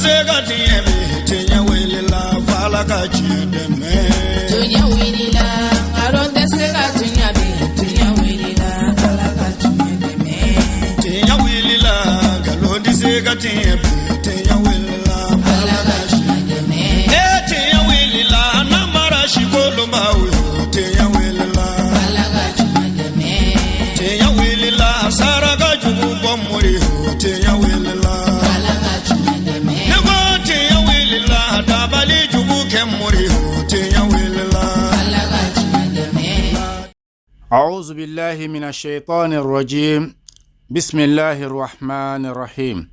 se ka tiɲɛ bi, tiɲɛ wulila f'Ala ka tiɲɛ dɛmɛ. Tiɲɛ wulila, nkalon tɛ se ka tiɲɛ bi, tiɲɛ wulila, Ala ka tiɲɛ dɛmɛ. Tiɲɛ wulila, nkalon tɛ se ka tiɲɛ bi, tiɲɛ wulila Ala ka tiɲɛ dɛmɛ. E tiɲɛ wulila, namara si kolonbaw yo, tiɲɛ wulila. Ala ka tiɲɛ dɛmɛ. Tiɲɛ wulila, saraka jugu bɔ mori yo, tiɲɛ wulila. Ala ka tiɲɛ dɛmɛ. Ne ko tiɲɛ wulila, dabali jugu kɛ mori yo, tiɲɛ wulila. Ala ka tiɲɛ dɛmɛ. أعوذ بالله من الشيطان الرجيم بسم الله الرحمن الرحيم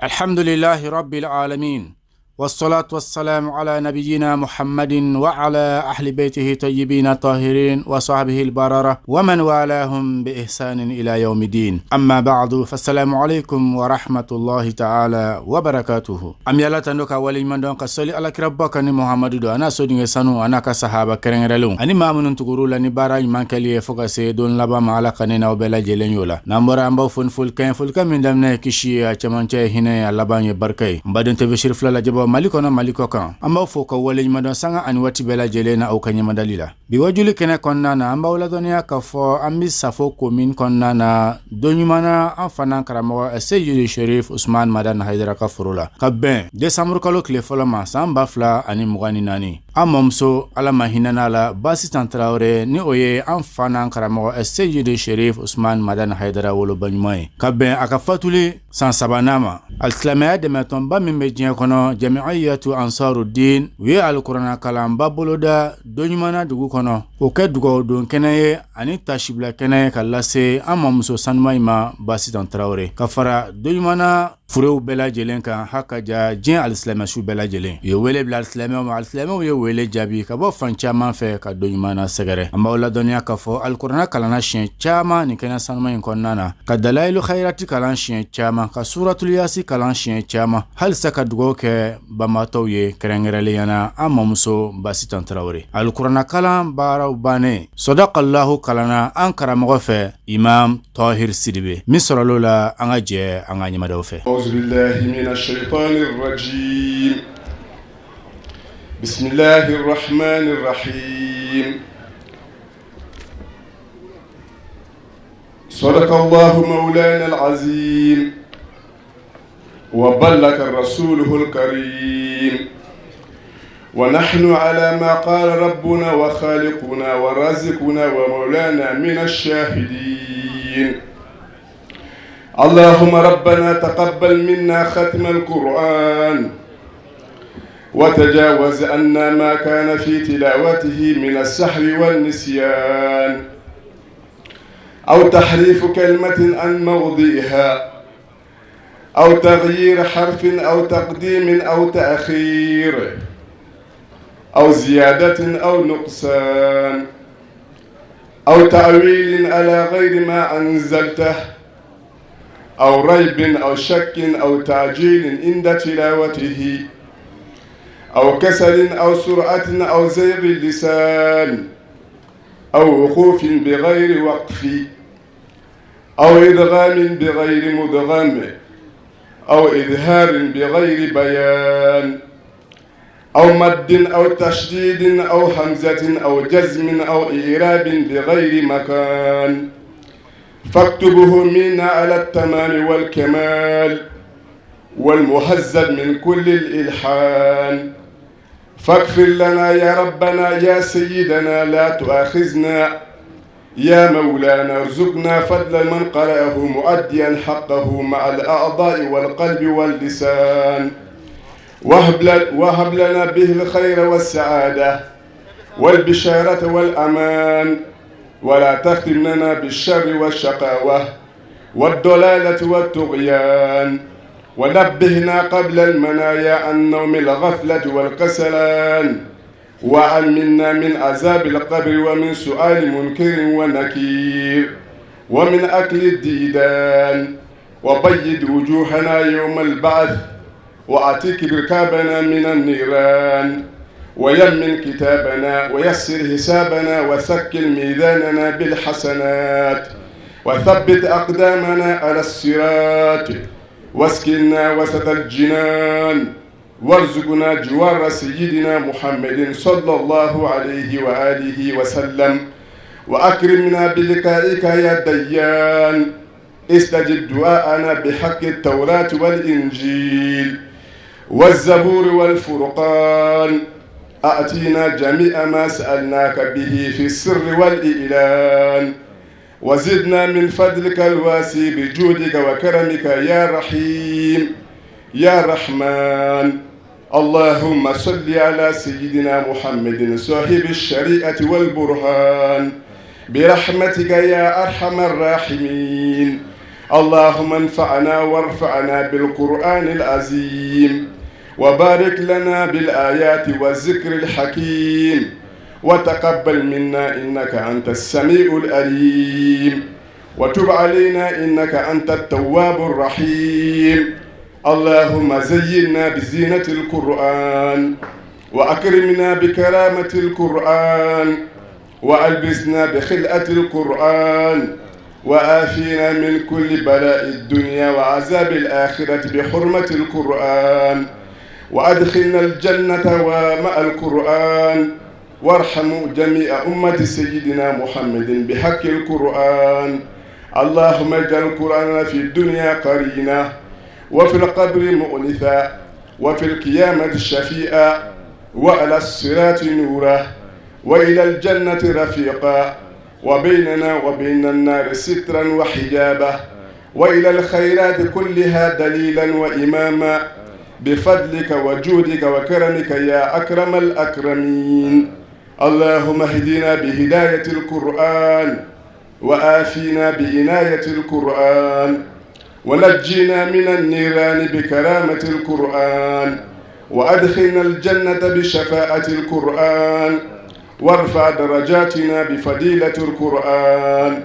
الحمد لله رب العالمين والصلاة والسلام على نبينا محمد وعلى أهل بيته طيبين الطاهرين وصحبه البررة ومن والاهم بإحسان إلى يوم الدين أما بعد فالسلام عليكم ورحمة الله تعالى وبركاته An bɛ Ala tando ka waleɲuman dɔn ka sɔli alakiraba kan ni Muhamadu don a n'a sodenkɛ sanu a n'a ka sahaba kɛrɛnkɛrɛnlenw ani maa minnu tugur'u la ni baara ɲuman kɛli ye fo ka se don laban ma Ala ka ne n'aw bɛɛ lajɛlen y'o la. N'an bɔra, an b'aw fo ni folikan ye, folikan min daminɛ ye kisi ye, a cɛmancɛ ye hinɛ ye, a laban ye barika ye. N baden TV Siri fila lajɛbaw Mali kɔnɔ, Mali kɔ kan, an b'aw fo ka waleɲuman dɔn sanga ani waati bɛɛ lajɛlen na aw ka ɲɛmadali la. Bi wajuli kɛnɛ kɔnɔna na, an b'aw ladɔnniya k'a fɔ an bɛ Safo commune kɔnɔna na don ɲuman na, an fana karamɔgɔ Seyidi Sherif Usman Madani Hayidara ka foro la, ka bɛn desanburu kalo tile fɔlɔ ma san 2024. An mamuso, Ala ma hinɛna la, Basitan Tarawele, ni o ye an fa n'an karamɔgɔ Seyidi Sherif Usman Madani Hayidara woloba ɲuman ye, ka bɛn a ka fatuli san sabanan ma, alisilamɛya dɛmɛtɔnba min bɛ diɲɛ kɔnɔ, Jami'iyatu Ansarudin, u ye alikuranɛ kalanba boloda don ɲuman na dugu kɔnɔ, k'o kɛ dugawu don kɛnɛ ye ani tasibila kɛnɛ ye ka lase an mamuso sanuma in ma, Basitan Tarawele, ka fara don ɲuman na furew bɛɛ lajɛlen kan, haka ja diɲɛ alisilamɛsu bɛɛ lajɛlen. U ye wele bila alisilamɛw ma, alisilamɛw ye wele jaabi ka bɔ fan caman fɛ ka don ɲuman na sɛgɛrɛ. An b'aw ladɔnniya k'a fɔ alikuranɛ kalanna siɲɛ caman nin kɛnɛ sanuma in kɔnɔna na, ka dalayilu hayirati kalan siɲɛ caman, ka suratuliyasi kalan siɲɛ caman, halisa ka dugawu kɛ banbaatɔw ye, kɛrɛnkɛrɛnlenya na an mamuso Basitan Tarawele. Alikuranɛ kalan baaraw bannen, sɔdakalahu kalanna an karamɔgɔ fɛ, Imam Tahir Sidibe. Min sɔrɔl'o la, an ka jɛ an ka ɲɛmadaw fɛ. أعوذ بالله من الشيطان الرجيم بسم الله الرحمن الرحيم صدق الله مولانا العظيم وبلغ رسوله الكريم ونحن على ما قال ربنا وخالقنا ورازقنا ومولانا من الشاهدين اللهم ربنا تقبل منا ختم القرآن وتجاوز عنا ما كان في تلاوته من السحر والنسيان أو تحريف كلمة عن موضعها أو تغيير حرف أو تقديم أو تأخير أو زيادة أو نقصان أو تأويل على غير ما أنزلته أو ريب أو شك أو تعجيل عند تلاوته أو كسل أو سرعة أو زيغ اللسان أو وقوف بغير وقف أو إدغام بغير مدغم أو إظهار بغير بيان أو مد أو تشديد أو همزة أو جزم أو إعراب بغير مكان فاكتبه منا على التمام والكمال والمهذب من كل الإلحان فاغفر لنا يا ربنا يا سيدنا لا تؤاخذنا يا مولانا ارزقنا فضل من قرأه مؤديا حقه مع الأعضاء والقلب واللسان وهب لنا به الخير والسعادة والبشارة والأمان ولا تختم لنا بالشر والشقاوة والضلالة والطغيان ونبهنا قبل المنايا عن نوم الغفلة والكسلان وأمنا من عذاب القبر ومن سؤال منكر ونكير ومن أكل الديدان وبيض وجوهنا يوم البعث وأعتق ركابنا من النيران ويمن كتابنا ويسر حسابنا وثقل ميزاننا بالحسنات وثبت أقدامنا على الصراط. واسكننا وسط الجنان، وارزقنا جوار سيدنا محمد صلى الله عليه وآله وسلم، وأكرمنا بلقائك يا ديان. استجب دعاءنا بحق التوراة والإنجيل والزبور والفرقان. أعطينا جميع ما سألناك به في السر والإعلان، وزدنا من فضلك الواسع بجودك وكرمك يا رحيم يا رحمن. اللهم صل على سيدنا محمد صاحب الشريعة والبرهان برحمتك يا أرحم الراحمين. اللهم انفعنا وارفعنا بالقرآن العظيم، وبارك لنا بالآيات والذكر الحكيم، وتقبل منا إنك أنت السميع العليم، وتب علينا إنك أنت التواب الرحيم. اللهم زينا بزينة القرآن، وأكرمنا بكرامة القرآن، وألبسنا بخلعة القرآن، وآفينا من كل بلاء الدنيا وعذاب الآخرة بحرمة القرآن، وأدخلنا الجنة ومع القرآن، وارحم جميع أمة سيدنا محمد بحق القرآن. اللهم اجعل القرآن في الدنيا قرينا، وفي القبر مؤنثا، وفي القيامة شفيئا، وعلى الصراط نورا، وإلى الجنة رفيقا، وبيننا وبين النار سترا وحجابا، وإلى الخيرات كلها دليلا وإماما، بفضلك وجودك وكرمك يا أكرم الأكرمين. اللهم اهدنا بهداية القرآن، وآفينا بعناية القرآن، ونجينا من النيران بكرامة القرآن، وأدخلنا الجنة بشفاعة القرآن، وارفع درجاتنا بفضيلة القرآن،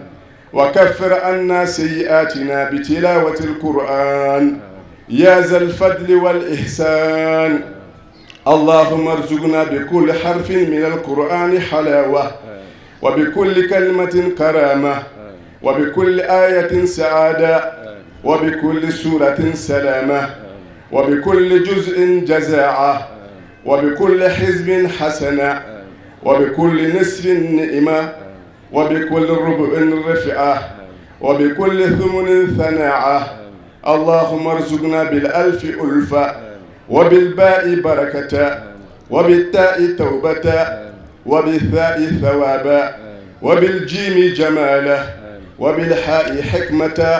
وكفر عنا سيئاتنا بتلاوة القرآن يا ذا الفضل والإحسان. اللهم ارزقنا بكل حرف من القرآن حلاوة، وبكل كلمة كرامة، وبكل آية سعادة، وبكل سورة سلامة، وبكل جزء جزاعة، وبكل حزب حسنة، وبكل نصف نعمة، وبكل ربع رفعة، وبكل ثمن ثناعة. اللهم ارزقنا بالألف ألفة، وبالباء بركة، وبالتاء توبة، وبالثاء ثوابا، وبالجيم جماله، وبالحاء حكمة،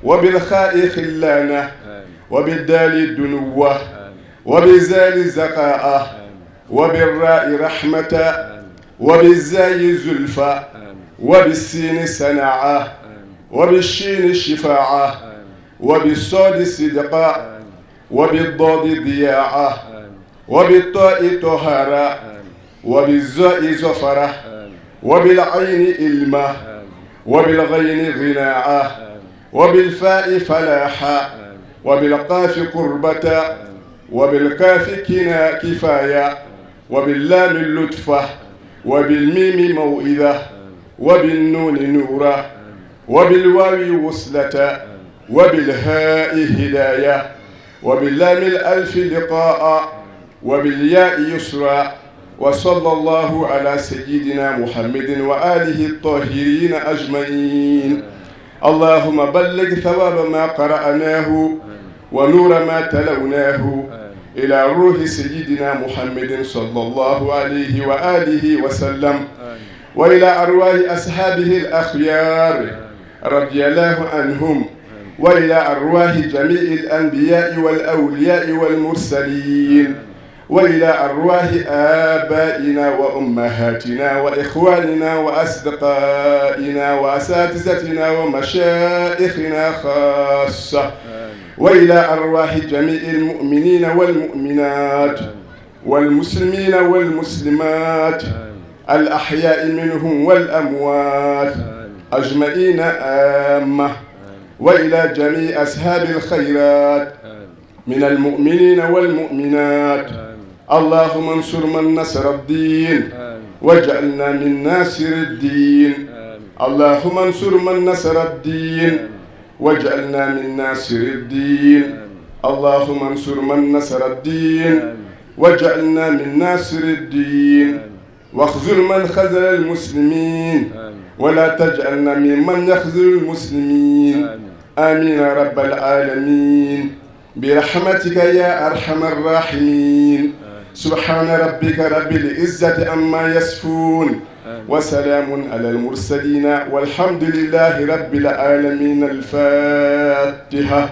وبالخاء خلانة، وبالدال دنوة، وبالزال زقاء، وبالراء رحمة، وبالزاي زلفى، وبالسين سناعة، وبالشين شفاعة، وبالصاد صدقا، وبالضاد ضياعة، وبالطاء طهارة، وبالزاء زفرة، وبالعين إلمة، وبالغين غناعة، وبالفاء فلاحا، وبالقاف قربة، وبالكاف كفاية، وباللام اللطفة، وبالميم موئذة، وبالنون نورا، وبالواو وصلة، وبالهاء هداية، وباللام الألف لقاء، وبالياء يسرا. وصلى الله على سيدنا محمد وآله الطاهرين أجمعين. اللهم بلغ ثواب ما قرأناه ونور ما تلوناه إلى روح سيدنا محمد صلى الله عليه وآله وسلم، وإلى أرواح أصحابه الأخيار رضي الله عنهم، وإلى أرواح جميع الأنبياء والأولياء والمرسلين، وإلى أرواح آبائنا وأمهاتنا وإخواننا وأصدقائنا وأساتذتنا ومشايخنا خاصة، وإلى أرواح جميع المؤمنين والمؤمنات والمسلمين والمسلمات الأحياء منهم والأموات أجمعين آمة، وإلى جميع أصحاب الخيرات من المؤمنين والمؤمنات. اللهم انصر من نصر الدين واجعلنا من ناصر الدين. اللهم انصر من نصر الدين واجعلنا من ناصر الدين. اللهم انصر من نصر الدين واجعلنا من ناصر الدين، واخذل من خذل المسلمين ولا تجعلنا ممن يخذل المسلمين. آمين رب العالمين برحمتك يا أرحم الراحمين. سبحان ربك رب العزة عما يصفون وسلام على المرسلين والحمد لله رب العالمين. الفاتحة.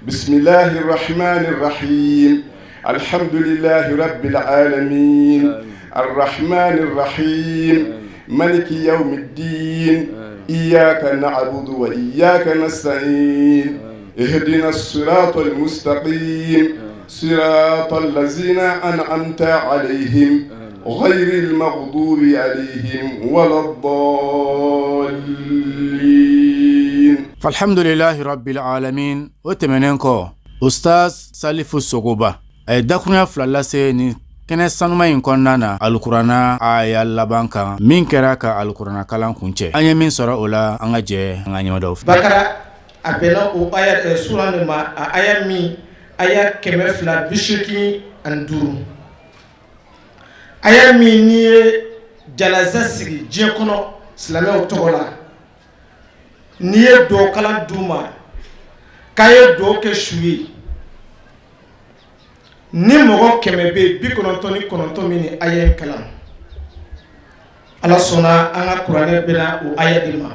بسم الله الرحمن الرحيم. الحمد لله رب العالمين الرحمن الرحيم ملك يوم الدين إياك نعبد وإياك نستعين اهدنا الصراط المستقيم صراط الذين أنعمت عليهم غير المغضوب عليهم ولا الضالين. Alhamdulilahi rabbil alamin. O tɛmɛnen kɔ, Ustaz Salifu Sogoba a ye dakurunya 2 lase ni kɛnɛ sanuma in kɔnɔna na, alukurana aya laban kan min kɛra ka alukurana kalan kuncɛ. An ye min sɔrɔ o la, an ka jɛ an ka ɲɛmadaw fɛ. Bakara, a bɛnna o aya sura de ma, a aya min aya 285, aya min n'i ye jalaza sigi diɲɛ kɔnɔ silamɛw tɔgɔ la, n'i ye duwawu d'u ma k'a ye duwawu kɛ su ye, ni mɔgɔ 100 bɛ yen, 99 min ni aya in kalan. Ala sɔnna, an ka kuranɛ bɛna o aya de ma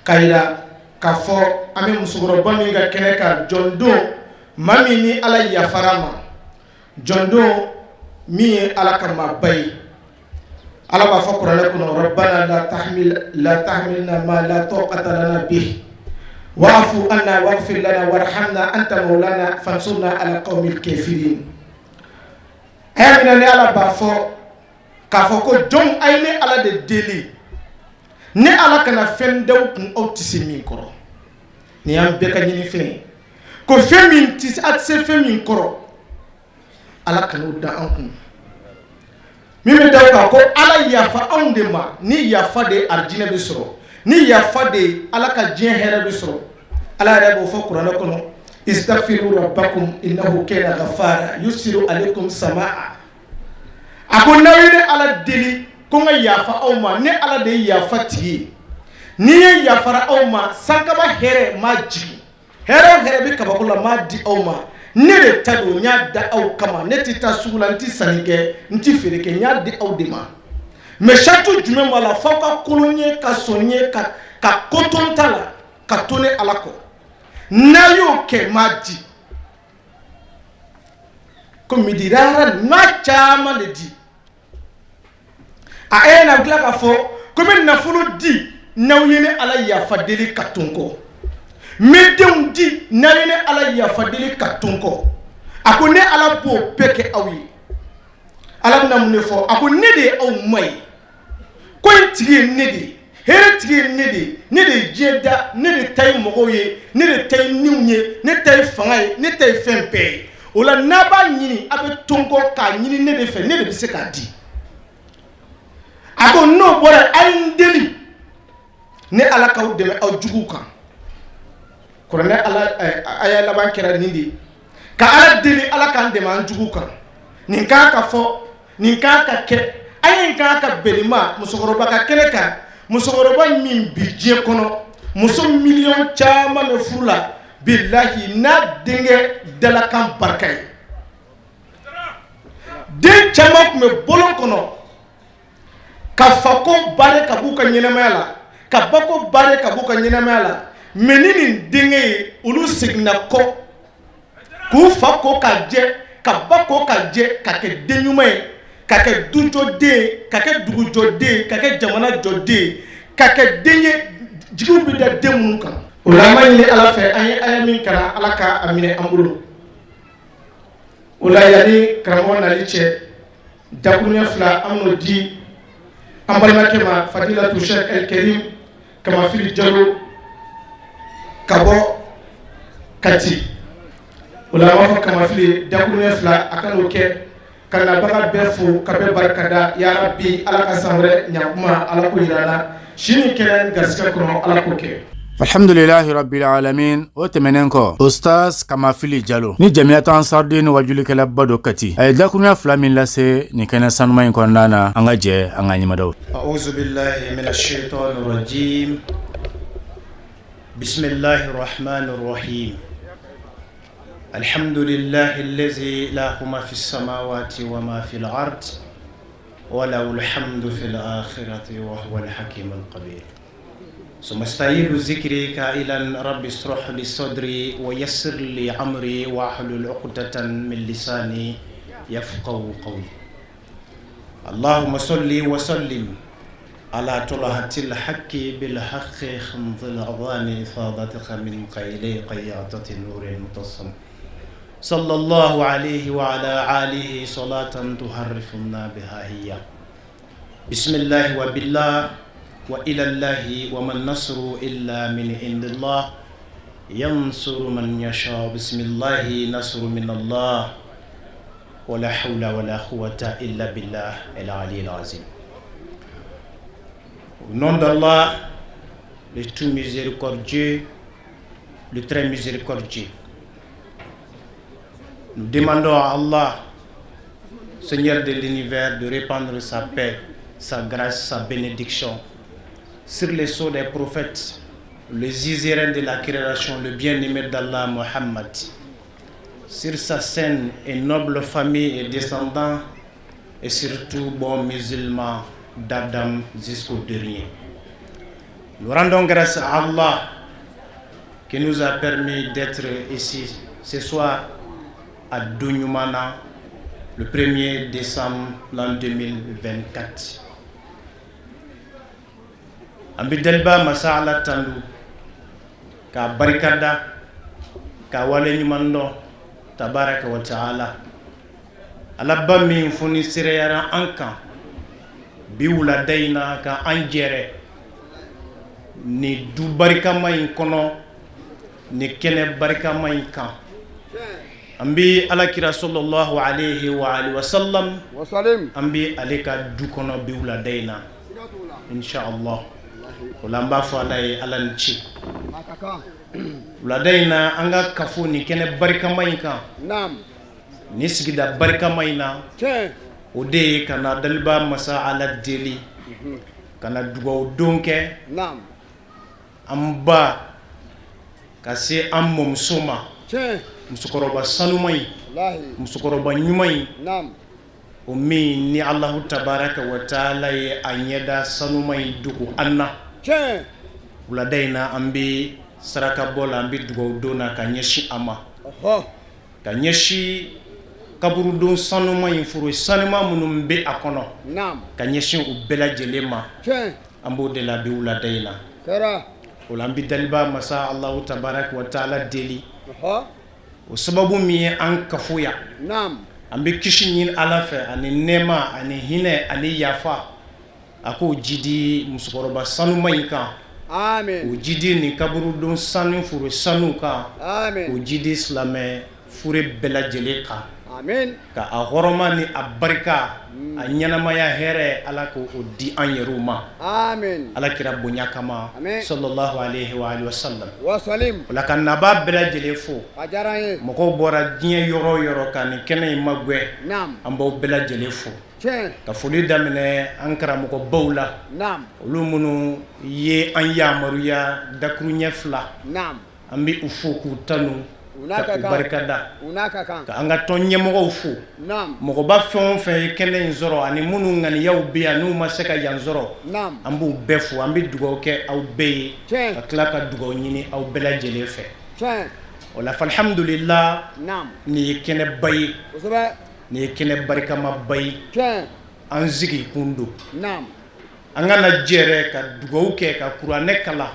k'a yira k'a fɔ an bɛ musokɔrɔba min ka kɛnɛ kan, jɔn don, maa min ni Ala yafara ma, jɔn don min ye Ala ka maaba ye. Ala b'a fɔ kuranɛ kɔnɔ: rabbana la tahmil la tahmilna ma la taqata lana bih wa'fu anna waghfir lana warhamna anta maulana fansurna ala qawmil kafirin. Aya min na ni Ala b'a fɔ k'a fɔ ko jɔn, a ye ne Ala de deli, ne Ala kana fɛn d'aw kun aw tɛ se min kɔrɔ. Nin y'an bɛɛ ka ɲini fɛn ye, ko fɛn min tɛ a tɛ se fɛn min kɔrɔ, Ala kan'o da an kun. Min bɛ da o kan ko Ala yafa anw de ma, ni yafa de arijinɛ bɛ sɔrɔ, ni yafa de Ala ka diɲɛ hɛrɛ bɛ sɔrɔ. Ala yɛrɛ b'o fɔ kuranɛ kɔnɔ: istaghfiru rabbakum innahu kana ghaffara yusiru alaykum samaa. A ko n'aw ye ne Ala deli ko n ka yafa aw ma, ne Ala de ye yafa tigi ye. Ni ye yafara aw ma, sankaba hɛrɛ ma jigin, hɛrɛ o hɛrɛ bɛ kabako la, m'a di aw ma. Ne de ta don, n y'a da aw kama. Ne tɛ taa sugu la, n tɛ sanni kɛ, n tɛ feere kɛ, n y'a di aw de ma. Mais sarati jumɛn b'a la? F'aw ka kolon ye, ka sɔn ye, ka ko to n ta la, ka to ne Ala kɔ. N'a y'o kɛ, m'a di ko midirara, n m'a caman de di a. E na tila k'a fɔ ko n bɛ nafolo di n'aw ye ne Ala yafa deli ka to n kɔ, n bɛ denw di n'aw ye ne Ala yafa deli ka to n kɔ. A ko ne Ala b'o bɛɛ kɛ aw ye. Ala bɛna mun de fɔ? A ko ne de ye aw ma ye, ko in tigi ye ne de ye, hɛrɛ tigi ye ne de ye, ne de ye diɲɛ da, ne de ta ye mɔgɔw ye, ne de ta ye niw ye, ne ta ye fanga ye, ne ta ye fɛn bɛɛ ye. O la, n'a b'a ɲini, a bɛ to n kɔ k'a ɲini ne de fɛ, ne de bɛ se k'a di. A ko n'o bɔra, a ye n deli, ne Ala k'aw dɛmɛ aw juguw kan. Kuranɛ ala aya laban kɛra nin de ye, ka Ala deli Ala k'an dɛmɛ an juguw kan. Nin kan ka fɔ, nin kan ka kɛ, a ye nin kan ka bɛn nin ma musokɔrɔba ka kɛnɛ kan, musokɔrɔba min bi diɲɛ kɔnɔ muso miliyɔn caman bɛ furu la, bilahi n'a denkɛ dalakan barika ye. Den caman tun bɛ bɔlɔn kɔnɔ ka fako baare ka b'u ka ɲɛnamaya la, ka bako baare ka b'u ka ɲɛnamaya la. Mais ni nin denkɛ ye, olu seginna kɔ k'u fa ko ka jɛ, ka ba ko ka jɛ, ka kɛ den ɲuman ye, ka kɛ dujɔden ye, ka kɛ dugujɔden ye, ka kɛ jamana jɔden ye, ka kɛ den ye jigiw bɛ da den minnu kan. O la, an b'a ɲini Ala fɛ, an ye aya min kalan, Ala ka a minɛ an bolo. O la, yanni karamɔgɔ nali cɛ, dakuruɲɛ 2 an b'o di an balimakɛ ma, Fadilatu Cheikh El Karim Kamafili Jalo ka bɔ Kati. O la, an b'a fɔ Kamafili, dakuruɲɛ 2, a ka n'o kɛ ka nabaga bɛɛ fo, ka bɛɛ barikada. Ya Rabbi, Ala ka san wɛrɛ ɲakuma Ala ko yira an na, si ni kɛnɛya ni garisɛgɛ kɔnɔ, Ala k'o kɛ. Alhamdulilahi rabbil alamin. O tɛmɛnen kɔ, Ustaz Kamafili Jalo ni Jamiyatu Ansarudin wajulikɛlaba don Kati, a ye dakurunya fila min lase nin kɛnɛ sanuma in kɔnɔna na, an ka jɛ an ka ɲɛmadaw. أعوذ بالله من الشيطان الرجيم بسم الله الرحمن الرحيم الحمد لله الذي له ما في السماوات وما في الأرض وله الحمد في الآخرة وهو الحكيم الخبير ثم استعيد ذكري قائلا رب اشرح لي صدري ويسر لي أمري واحلل عقدة من لساني يفقهوا قولي اللهم صل وسلم على طلعة الحق بالحق خمض الأذان إفاضتك من قيلي قيادة النور المتصم صلى الله عليه وعلى آله صلاة تهرفنا بها هي بسم الله وبالله وإلى الله وما النصر إلا من عند الله ينصر من يشاء بسم الله نصر من الله ولا حول ولا قوة إلا بالله العلي العظيم. Au nom d'Allah, le tout miséricordieux, le très miséricordieux. Nous demandons à Allah, Seigneur de l'univers, de répandre sa paix, sa grâce, sa bénédiction sur les sceaux des prophètes, les suzerains de la création, le bien-aimé d'Allah, Mohammed, sur sa sainte et noble famille et descendants, et surtout bons musulmans d'Adam jusqu'au dernier. Nous rendons grâce à Allah qui nous a permis d'être ici ce soir à Dougnoumana le 1er décembre l'an 2024. An bɛ daliba masa Ala tandu k'a barikada k'a waleɲuman dɔn tabaraka wa taala, Alaba min foni sereyara an kan bi wulada in na ka an jɛrɛ ni du barikama in kɔnɔ, ni kɛnɛ barikama in kan. An bɛ Alakira sallallahu alayhi wa alihi wa sallam, an bɛ ale ka du kɔnɔ bi wulada in na inshallah. O la an b'a fɔ Ala ye, Ala ni ce. Wulada in na, an ka kafo nin kɛnɛ barikama in kan, ni sigida barikama in na, o de ye ka na daliba masa Ala deli, ka na dugawu don kɛ an ba ka se an mɔmuso ma, musokɔrɔba sanuma in, musokɔrɔba ɲuman in, o min ni Alahu tabaraka wa taala ye a ɲɛda sanuma in dogo an na. Wulada in na, an bɛ saraka bɔ la, an bɛ dugawu don na ka ɲɛsin a ma, ka ɲɛsin kaburudon sanuma in, foro sanuma minnu bɛ a kɔnɔ, ka ɲɛsin u bɛɛ lajɛlen ma. An b'o de la bi wulada in na. O la an bɛ daliba masa Alahu tabaraka wa taala deli, o sababu min ye an kafo yan, an bɛ kisi ɲini Ala fɛ ani nɛɛma ani hinɛ ani yafa, a k'o jidi musokɔrɔba sanuma in kan, k'o jidi nin kaburudon sanu foro sanu kan, k'o jidi silamɛ fure bɛɛ lajɛlen kan, ka a hɔrɔma ni a barika, a ɲɛnamaya hɛrɛ, Ala k'o di an yɛrɛw ma, Ala kira bonya kama, sallallahu alayhi wa alihi wa sallam. O la ka nabaa bɛɛ lajɛlen fo, mɔgɔw bɔra diɲɛ yɔrɔ o yɔrɔ ka nin kɛnɛ in magɛn, an b'aw bɛɛ lajɛlen fo, ka foli daminɛ an karamɔgɔbaw la, olu minnu ye an yamaruya dakuruɲɛ fila, an bɛ u fo k'u tanu ka u barikada, ka an ka tɔn ɲɛmɔgɔw fo, mɔgɔba fɛn o fɛn ye kɛnɛ in sɔrɔ ani minnu ŋaniyaw bɛ yan n'u ma se ka yan sɔrɔ, an b'u bɛɛ fo. An bɛ dugawu kɛ aw bɛɛ ye, ka tila ka dugawu ɲini aw bɛɛ lajɛlen fɛ. O la alhamdulillah, nin ye kɛnɛba ye, nin ye kɛnɛ barikamaba ye. An sigi kun don, an ka na jɛrɛ ka dugawu kɛ, ka kuranɛ kalan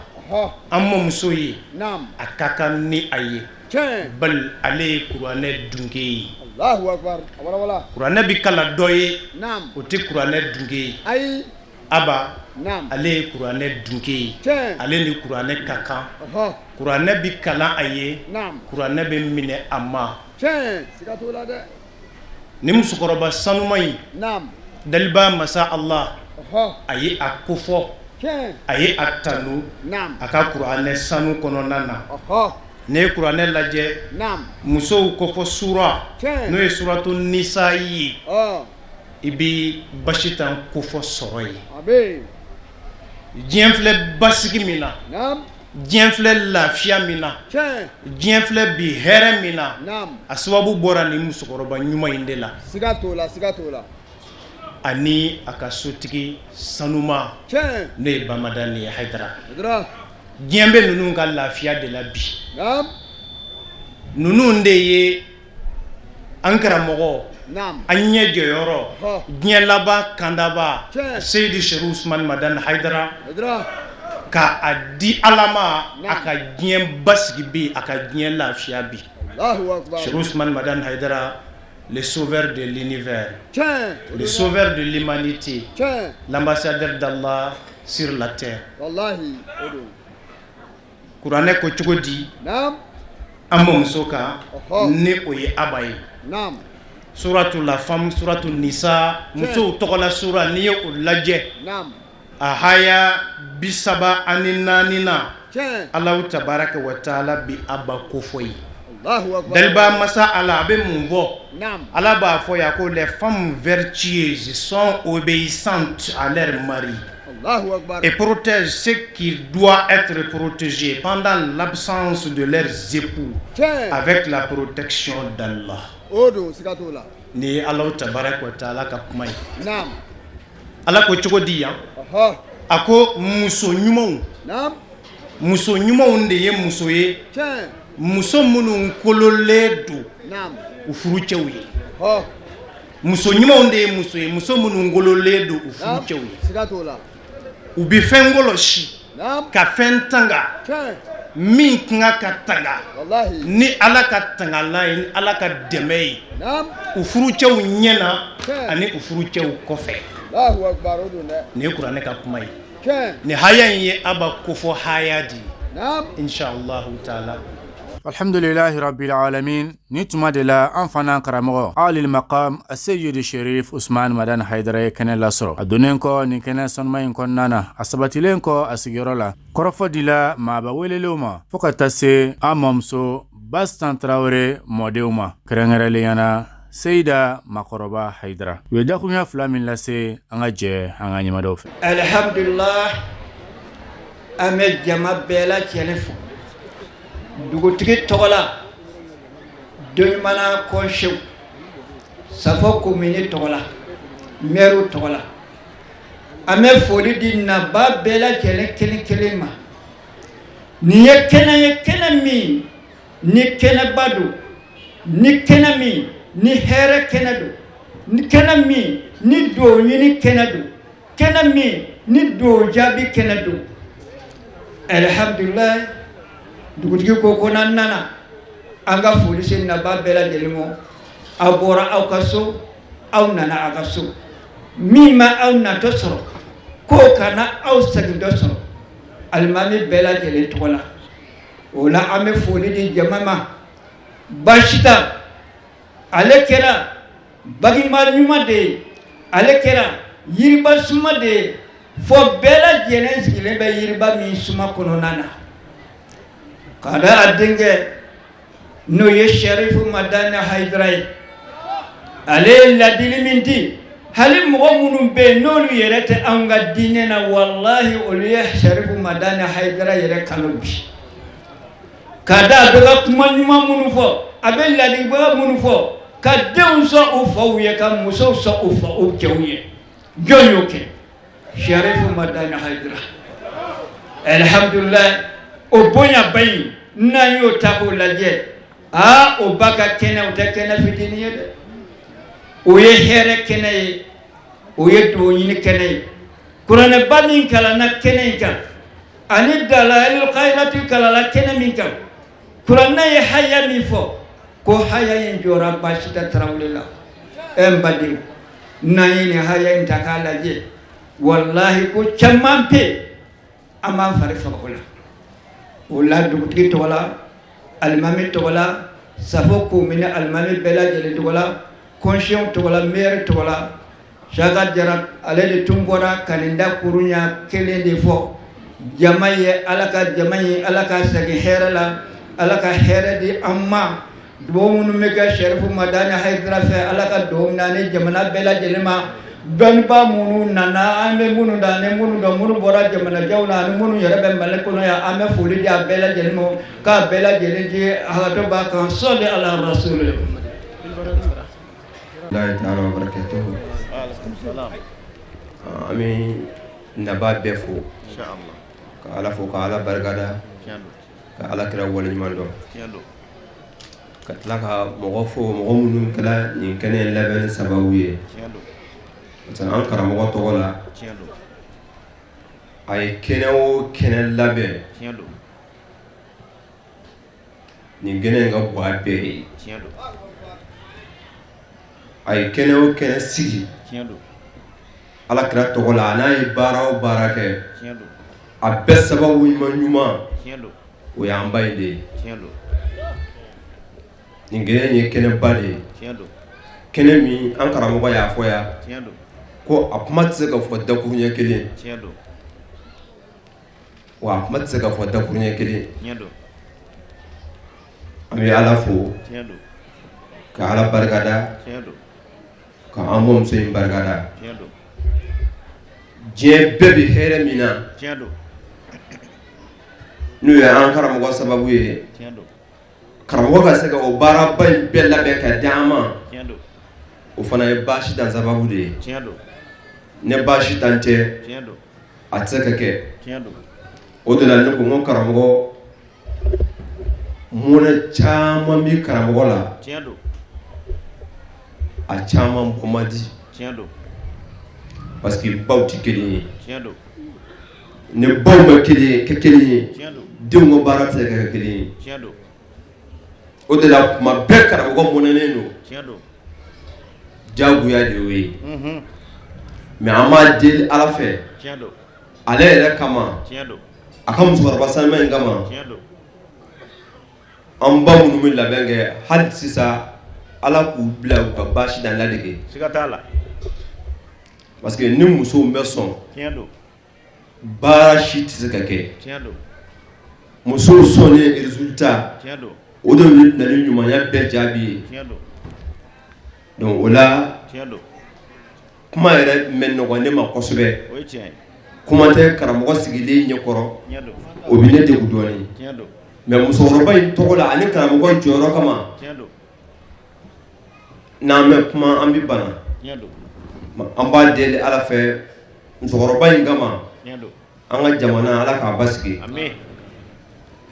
an mɔmuso ye. A ka kan ni a ye, bali ale ye kuranɛ dunke ye. Kuranɛ bɛ kalan dɔ ye, o tɛ kuranɛ dunke ye. Aba, ale ye kuranɛ dunke ye, ale ni kuranɛ ka kan. Kuranɛ bɛ kalan a ye, kuranɛ bɛ minɛ a ma. Ni musokɔrɔba sanuma in, daliba masa Allah a ye a kofɔ. A ye a tanu a ka kuranɛ sanu kɔnɔna na. N'i ye kuranɛ lajɛ, musow kofɔ sura, n'o ye suratu nisa ye, i bɛ Basitan kofɔ sɔrɔ yen. Diɲɛ filɛ basigi min na, diɲɛ filɛ lafiya min na, diɲɛ filɛ bi hɛrɛ min na, a sababu bɔra nin musokɔrɔba ɲuman in de la. Siga t'o la, siga t'o la. Ani a ka sotigi sanuma, n'o ye Bamadani ye Hayidara. Diɲɛ bɛ ninnu ka lafiya de la bi. Ninnu de ye an karamɔgɔ, an ɲɛ jɔyɔrɔ, diɲɛ laban kandaba, Seyidi Serifu Usumani Madani Hayidara, ka a di Ala ma a ka diɲɛ basigi bi, a ka diɲɛ lafiya bi. Serifu Usumani Madani Hayidara, le sauveur de l'univers, le sauveur de l'humanité, l'ambassadeur d'Allah sur la terre. Kuranɛ ko cogo di an bamuso kan, ni o ye Aba ye? Suratu la femme, suratu nisa, musow tɔgɔla sura, n'i ye o lajɛ, a haya 34 na, Alahu tabaraka wa taala bi Aba kofɔ yen. Daliba masa Ala, a bɛ mun fɔ? Ala b'a fɔ yan ko les femmes vertueuses sont obéissantes à leur mari et protègent ce qui doit être protégé pendant l'absence de leurs époux avec la protection d'Allah. Nin ye Alahu tabaraka wa taala ka kuma ye. Ala ko cogo di yan? A ko muso ɲumanw, muso ɲumanw de ye muso ye, muso minnu kololen don u furucɛw ye. Muso ɲumanw de ye muso ye, muso minnu kololen don u furucɛw ye. U bɛ fɛn kɔlɔsi ka fɛn tanga min kan ka tanga ni Ala ka tangalan ye, ni Ala ka dɛmɛ ye, u furucɛw ɲɛ na ani u furucɛw kɔfɛ. Nin ye kuranɛ ka kuma ye. Nin haya in ye Aba kofɔ haya de ye, inshallah taala. Alhamdulilahi rabbil alamin. Ni tuma de la, an fana karamɔgɔ Alil Maqam Seyidi Sherif Usman Madani Hayidara ye kɛnɛ lasɔrɔ. A donnen kɔ nin kɛnɛ sanuma in kɔnɔna na, a sabatilen kɔ a sigiyɔrɔ la, kɔrɔfɔ dila maaba welelenw ma, fo ka taa se an mamuso Basitan Tarawele mɔdenw ma, kɛrɛnkɛrɛnlenya na Seyida Makɔrɔba Hayidara. U ye dakurunya fila min lase, an ka jɛ an ka ɲɛmadaw fɛ. Alihamdulila, an bɛ jama bɛɛ lajɛlen fo dugutigi tɔgɔ la, Doɲumana kɔnsew, Safo komini tɔgɔ la, mɛriw tɔgɔ la. An bɛ foli di naba bɛɛ lajɛlen kelen kelen ma. Nin ye kɛnɛ ye, kɛnɛ min ni kɛnɛba don, ni kɛnɛ min ni hɛrɛ kɛnɛ don, ni kɛnɛ min ni duwawu ɲini kɛnɛ don, kɛnɛ min ni duwawu jaabi kɛnɛ don. Alihamdulilayi, dugutigi ko ko n'an nana, an ka foli se naba bɛɛ lajɛlen ma. Aw bɔra aw ka so, aw nana aw ka so. Min ma aw natɔ sɔrɔ, k'o kana aw segintɔ sɔrɔ, alimami bɛɛ lajɛlen tɔgɔ la. O la, an bɛ foli di jama ma. Basita, ale kɛra bangebaa ɲuman de ye, ale kɛra yiriba suma de ye, fo bɛɛ lajɛlen sigilen bɛ yiriba min suma kɔnɔna na, ka da a denkɛ, n'o ye Sɛrifu Madani Hayidara ye. Ale ye ladili min di, hali mɔgɔ minnu bɛ yen n'olu yɛrɛ tɛ anw ka diinɛ na, walahi, olu ye Sɛrifu Madani Hayidara yɛrɛ kanu bi, ka da a bɛ ka kuma ɲuman minnu fɔ, a bɛ ladilibaga minnu fɔ, ka denw sɔn u faw ye, ka musow sɔn u fa u cɛw ye. Jɔn y'o kɛ? Sɛrifu Madani Hayidara. Alihamdulilayi, o bonyaba in, n'an y'o ta k'o lajɛ, aa, o ba ka kɛnɛ, o tɛ kɛnɛ fitinin ye dɛ. O ye hɛrɛ kɛnɛ ye, o ye duwawu ɲini kɛnɛ ye. Kuranɛba min kalanna kɛnɛ in kan, ani dalayilul khayrati kalanna kɛnɛ min kan, kuranɛ ye haya min fɔ, ko haya in jɔra Basita Tarawele la. Ɛ, n badenw, n'an ye nin haya in ta k'a lajɛ, walahi, ko caman bɛ yen, an b'an fari faga o la. O la, dugutigi tɔgɔ la, alimami tɔgɔ la, Safo komini alimami bɛɛ lajɛlen tɔgɔ la, kɔnsiyɛnw tɔgɔ la, maire tɔgɔ la. Saka Jara ale de tun bɔra ka nin dakurunya kelen de fɔ jama ye. Ala ka jama ye, Ala ka segin hɛrɛ la, Ala ka hɛrɛ di an ma. Dugawu minnu bɛ kɛ Sɛrifu Madani Hayidara fɛ, Ala ka dugawu minɛ ni jamana bɛɛ lajɛlen ma. Dɔnnibaa minnu nana, an bɛ minnu dɔn ani minnu dɔn, minnu bɔra jamanajanw na ani minnu yɛrɛ bɛ Mali kɔnɔ yan, an bɛ foli di a bɛɛ lajɛlen ma, k'a bɛɛ lajɛlen ci hakɛto b'a kan. Sɔli ala rasuli. Lahi taala wa barakatuhu. An bɛ nabaa bɛɛ fo, ka Ala fo, ka Ala barikada, ka Ala kira waleɲuman dɔn, ka tila ka mɔgɔ fo, mɔgɔ minnu kɛra nin kɛnɛ in labɛnni sababu ye. Parce que an karamɔgɔ tɔgɔ la, a ye kɛnɛ o kɛnɛ labɛn, nin kɛnɛ in ka bon a bɛɛ ye. A ye kɛnɛ o kɛnɛ sigi Ala kira tɔgɔ la, a n'a ye baara o baara kɛ, a bɛɛ sababu ɲuman ɲuman, o y'an ba in de ye. Nin kɛnɛ in ye kɛnɛba de ye, kɛnɛ min an karamɔgɔ y'a fɔ yan ko a kuma tɛ se ka fɔ dakuruɲɛ kelen, wa a kuma tɛ se ka fɔ dakuruɲɛ kelen. An bɛ Ala fo, ka Ala barikada, ka an bamuso in barikada. Diɲɛ bɛɛ bɛ hɛrɛ min na, n'o ye an karamɔgɔ sababu ye, karamɔgɔ ka se ka o baaraba in bɛɛ labɛn ka di an ma, o fana ye baasi dan sababu de ye. Ne baasi dan tɛ, a tɛ se ka kɛ. O de la ne ko n ko karamɔgɔ mɔnɛ caman bɛ karamɔgɔ la, a caman bɔ man di, parce que baw tɛ kelen ye. Ni baw ma kelen kɛ kelen ye, denw ka baara tɛ se ka kɛ kelen ye. O de la kuma bɛɛ karamɔgɔ mɔnɛnen don, diyagoya de y'o ye. Mais an b'a deli Ala fɛ, ale yɛrɛ kama, a ka musokɔrɔba sanuma in kama, an ba minnu bɛ labɛn kɛ hali sisan, Ala k'u bila u ka baasi dan ladege, parce que ni musow bɛ sɔn, baara si tɛ se ka kɛ. Musow sɔnnen, résultat o de bɛ na ni ɲumanya bɛɛ jaabi ye. Donc o la, kuma yɛrɛ mɛ nɔgɔn ne ma kosɛbɛ, kuma tɛ karamɔgɔ sigilen ɲɛkɔrɔ, o bɛ ne degun dɔɔnin. Mais musokɔrɔba in tɔgɔ la ani karamɔgɔ jɔyɔrɔ kama, n'an bɛ kuma, an bɛ bana. An b'a deli Ala fɛ, musokɔrɔba in kama, an ka jamana, Ala k'a basigi,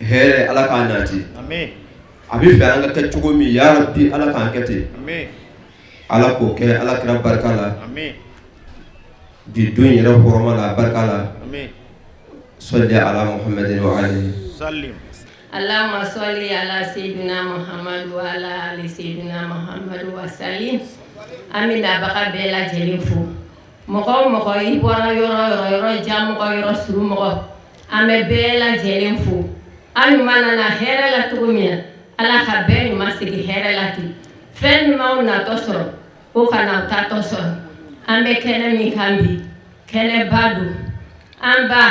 hɛrɛ, Ala k'a nati. A bɛ fɛ an ka kɛ cogo min, yarabi, Ala k'an kɛ ten, Ala k'o kɛ Ala kira barika la, bi don yɛrɛ hɔrɔma la, barika la. Sɔli ala Muhammadin wa alihi. Allahumma salli ala sayyidina Muhammad wa ala ali sayyidina Muhammad wa sallim. An bɛ nabaga bɛɛ lajɛlen fo. Mɔgɔ o mɔgɔ i bɔra yɔrɔ yɔrɔ, yɔrɔ jan mɔgɔ, yɔrɔ surun mɔgɔ, an bɛ bɛɛ lajɛlen fo. An ɲuman nana hɛrɛ la cogo min na, Ala ka bɛɛ ɲuman segin hɛrɛ la ten. Fɛn ɲumanw natɔ sɔrɔ, o kana aw taatɔ sɔrɔ. An bɛ kɛnɛ min kan bi, kɛnɛba don. An ba,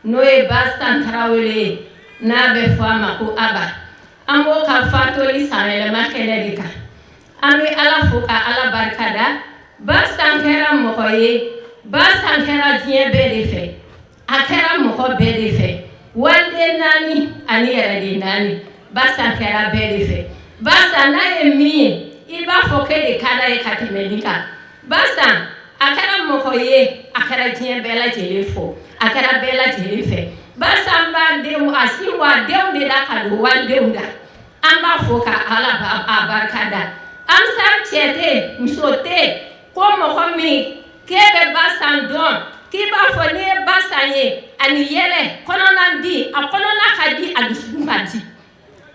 n'o ye Basan Tarawele ye, n'a bɛ fɔ a ma ko Aba, an b'o ka fatoli sanyɛlɛma kɛnɛ de kan. An bɛ Ala fo ka Ala barika da. Basan kɛra mɔgɔ ye, Basan kɛra diɲɛ bɛɛ de fɛ, a kɛra mɔgɔ bɛɛ de fɛ. Waliden naani ani yɛrɛden naani, Basan kɛra bɛɛ de fɛ. Basan n'a ye min ye, i b'a fɔ k'e de ka d'a ye ka tɛmɛ nin kan. Basan a kɛra mɔgɔ ye, a kɛra diɲɛ bɛɛ lajɛlen fo, a kɛra bɛɛ lajɛlen fɛ. Basan b'a denw, a sin bɔ a denw de la ka don walidenw da. An b'a fo ka Ala a barika da. Ansar cɛ tɛ yen, muso tɛ yen, ko mɔgɔ min k'e bɛ Basan dɔn, k'i b'a fɔ n'i ye Basan ye, ani yɛlɛ kɔnɔna di, a kɔnɔna ka di, a dusukun ka di.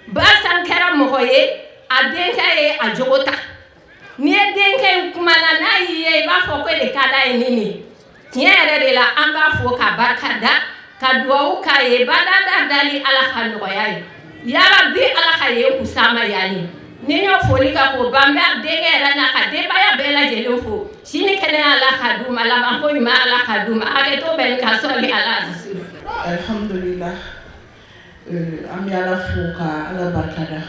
Basan kɛra mɔgɔ ye, a denkɛ ye a jogo ta. N'i ye denkɛ in kumana, n'a y'i ye, i b'a fɔ ko e de ka d'a ye ni nin ye. Tiɲɛ yɛrɛ de la, an b'a fo ka barika da, ka duwawu k'a ye, badada dali Ala ka nɔgɔya ye, yarabi, Ala ka yen kusama yanni. Ni n y'o foli kɛ k'o ban, n bɛ denkɛ yɛrɛ n'a ka denbaya bɛɛ lajɛlen fo. Si ni kɛnɛya, Ala ka d'u ma, labanko ɲuman, Ala ka d'u ma. Hakɛto bɛ nin kan, sɔli ala rasulu. Alhamdulillah, an bɛ Ala fo ka Ala barikada,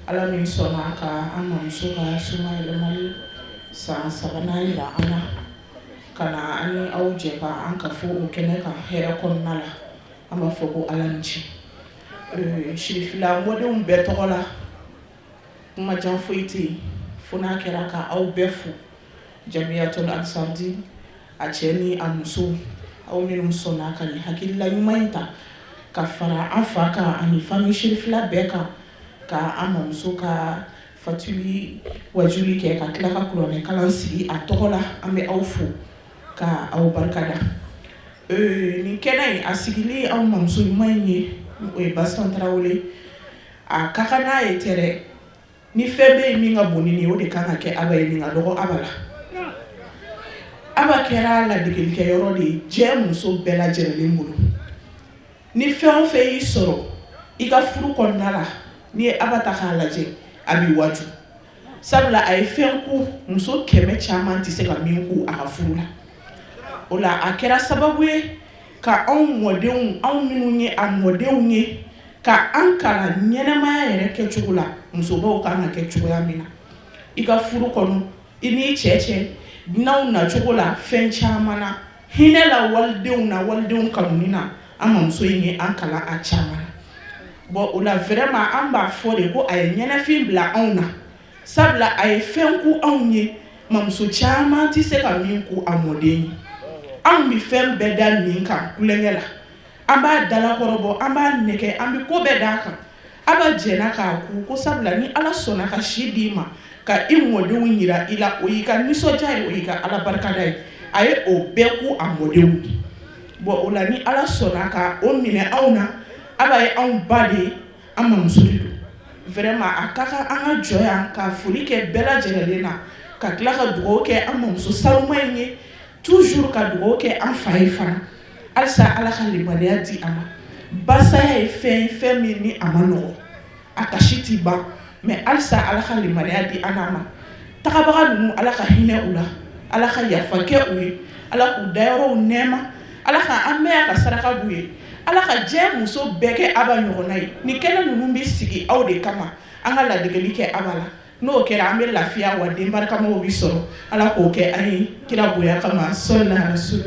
Ala min sɔnna ka an mamuso ka suma yɛlɛmali san sabanan yira an na, ka na an ni aw jɛ ka an ka fo o kɛnɛ kan hɛrɛ kɔnɔna la. An b'a fɔ ko Ala ni ce. Sirifila mɔdenw bɛɛ tɔgɔ la, kuma jan foyi tɛ yen fo n'a kɛra ka aw bɛɛ fo, Jamiyatul Ansardi, a cɛ ni a muso, aw minnu sɔnna ka nin hakilila ɲuman in ta ka fara an fa kan ani famille Sirifila bɛɛ kan, ka an mamuso ka fatuli wajuli kɛ, ka tila ka kuranɛ kalan sigi a tɔgɔ la. An bɛ aw fo ka aw barikada. Nin kɛnɛ in a sigili anw mamuso ɲuman in ye, o ye Basan Tarawele, a ka kan n'a ye tɛ dɛ. Ni fɛn bɛ yen min ka bon ni nin ye, o de kan ka kɛ Aba ye. Nin ka dɔgɔ Aba la. Aba kɛra ladegelikɛyɔrɔ de ye diɲɛ muso bɛɛ lajɛlen bolo. Ni fɛn o fɛn y'i sɔrɔ i ka furu kɔnɔna la, n'i ye Aba ta k'a lajɛ, a b'i waju, sabula a ye fɛn ku muso 100 caman tɛ se ka min ku a ka furu la. O la, a kɛra sababu ye ka anw mɔdenw, anw minnu ye a mɔdenw ye, ka an kalan ɲɛnamaya yɛrɛ kɛcogo la, musobaw kan ka kɛ cogoya min na i ka furu kɔnɔ, i n'i cɛ cɛ, dunanw nacogo la, fɛn caman na, hinɛ la walidenw na, walidenw kanuni na. An mamuso in ye an kalan a caman na. Bon, o la, vraiment, an b'a fɔ de ko a ye ɲɛnafin bila anw na, sabula a ye fɛn ku anw ye, mamuso caman tɛ se ka min ku a mɔden ye. Anw bɛ fɛn bɛɛ da nin kan kulonkɛ la, an b'a dalakɔrɔbɔ, an b'a nɛgɛ, an bɛ ko bɛɛ d'a kan. Aba jɛnna k'a ku ko sabula ni Ala sɔnna ka si d'i ma ka i mɔdenw yira i la, o y'i ka nisɔndiya ye, o y'i ka Ala barikada ye. A ye o bɛɛ ku a mɔdenw. Bon, o la, ni Ala sɔnna ka o minɛ anw na, Aba ye anw ba de ye, an mamuso de don. Vraiment, a ka kan an ka jɔ yan ka foli kɛ bɛɛ lajɛlen na, ka tila ka dugawu kɛ an mamuso sanuma in ye toujours, ka dugawu kɛ an fa ye fana halisa, Ala ka limaniya di a ma. Basaya ye fɛn ye, fɛn min ni a ma nɔgɔ, a kasi ti ban, mais halisa Ala ka limaniya di an n'a ma. Tagabaga ninnu, Ala ka hinɛ u la, Ala ka yafa kɛ u ye, Ala k'u dayɔrɔw nɛɛma, Ala ka an mɛn ka saraka b'u ye, Ala ka diɲɛ muso bɛɛ kɛ Aba ɲɔgɔnna ye. Ni kɛnɛ ninnu bɛ sigi aw de kama, an ka ladegeli kɛ Aba la. N'o kɛra, an bɛ lafiya wa den barikamaw bɛ sɔrɔ. Ala k'o kɛ an ye kira bonya kama, sɔli rasul.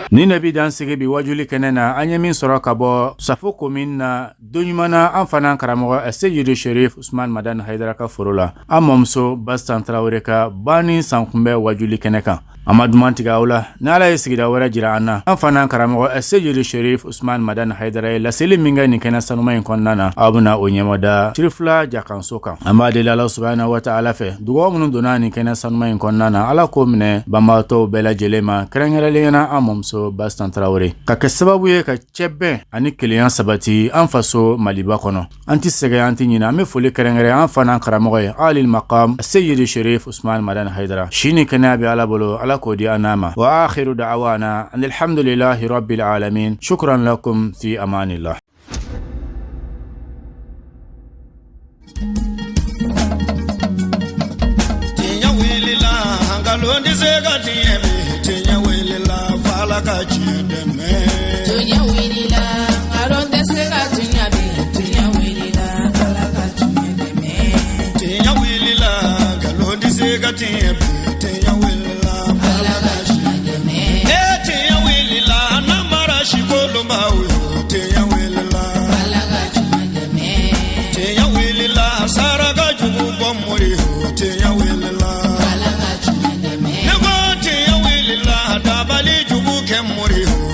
Nin de bi dan sigi bi wajuli kɛnɛ na. An ye min sɔrɔ ka bɔ Safo komin na don ɲuman na, an fana karamɔgɔ Seyidu Sherif Usman Madani Hayidara ka foro la, an mamuso Basan Tarawele ka banni sankunbɛn wajuli kɛnɛ kan. An ma duman tigɛ aw la. Ni Ala ye sigida wɛrɛ jira an na, an fana karamɔgɔ Seyidu Sherif Usman Madani Hayidara ye laseli min kɛ nin kɛnɛ sanuma in kɔnɔna na, aw bɛna o ɲɛmada Sirifila Jakanso kan. An b'a deli Ala subahana wa taala fɛ, dugawu minnu donna nin kɛnɛ sanuma in kɔnɔna na, Ala k'o minɛ banbaatɔw bɛɛ lajɛlen ma, kɛrɛnkɛrɛnnenya na an mamuso Basan Tarawele, ka kɛ sababu ye ka cɛbɛn ani kelenya sabati an faso Maliba kɔnɔ. An tɛ sɛgɛn, an tɛ ɲinɛ. An bɛ foli kɛrɛnkɛrɛn an fana karamɔgɔ ye, alil maqam Seyidu Sherif Usman Madani Hayidara. Si ni kɛnɛya bɛ Ala bolo, Ala k'o di an n'a ma. Wa akhiru da'wana alhamdulillahi rabbil alamin, shukran lakum, fi amanillah. Tiɲɛ wulila, nkalon tɛ se ka tiɲɛ bi. Tiɲɛ wulila, f'Ala ka tiɲɛ dɛmɛ. Tiɲɛ wulila, nkalon tɛ se ka tiɲɛ bi. Tiɲɛ wulila, Ala ka tiɲɛ dɛmɛ. Tiɲɛ wulila, nkalon tɛ se ka tiɲɛ bi. Tiɲɛ wulila, Ala ka tiɲɛ dɛmɛ. E tiɲɛ wulila, namara sikolonbaw yo. Tiɲɛ wulila, Ala ka tiɲɛ dɛmɛ. Tiɲɛ wulila, saraka jugu bɔ mori yo. Tiɲɛ wulila, Ala ka tiɲɛ dɛmɛ. Ne ko tiɲɛ wulila, dabali jugu kɛ mori yo.